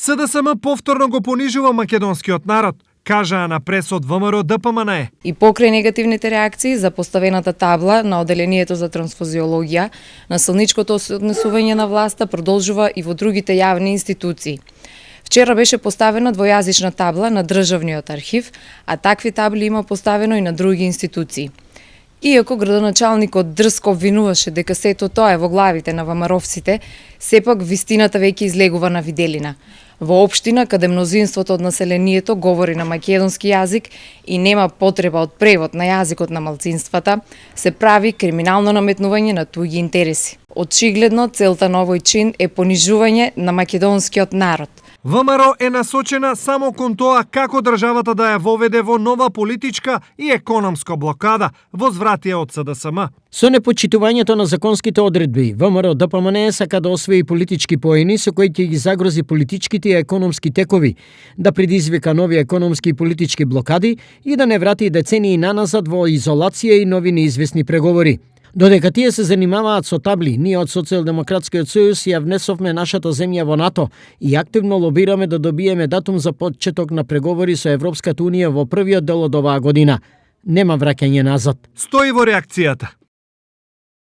СДСМ повторно го понижува македонскиот народ, кажаа на прес од ВМРО ДПМНЕ. И покрај негативните реакции за поставената табла на Оделението за трансфузиологија, насилничкото однесување на власта продолжува и во другите јавни институции. Вчера беше поставена двојазична табла на Државниот архив, а такви табли има поставено и на други институции. Иако градоначалникот дрско обвинуваше дека сето тоа е во главите на ВМРО-вците, сепак вистината веќе излегува на виделина. Во општина каде мнозинството од населението говори на македонски јазик и нема потреба од превод на јазикот на малцинствата, се прави криминално наметнување на туѓи интереси. Очигледно целта на овој чин е понижување на македонскиот народ. ВМРО е насочена само кон тоа како државата да ја воведе во нова политичка и економска блокада, возвратија од СДСМ. Со непочитувањето на законските одредби, ВМРО ДПМНЕ сака да освои политички поени со кои ќе ги загрози политичките и економски текови, да предизвика нови економски и политички блокади и да не врати децении наназад во изолација и нови неизвестни преговори. Додека тие се занимаваат со табли, ние од Социјалдемократскиот сојуз ја внесовме нашата земја во НАТО и активно лобираме да добиеме датум за почеток на преговори со Европската унија во првиот дел од оваа година. Нема враќање назад. Стои во реакцијата.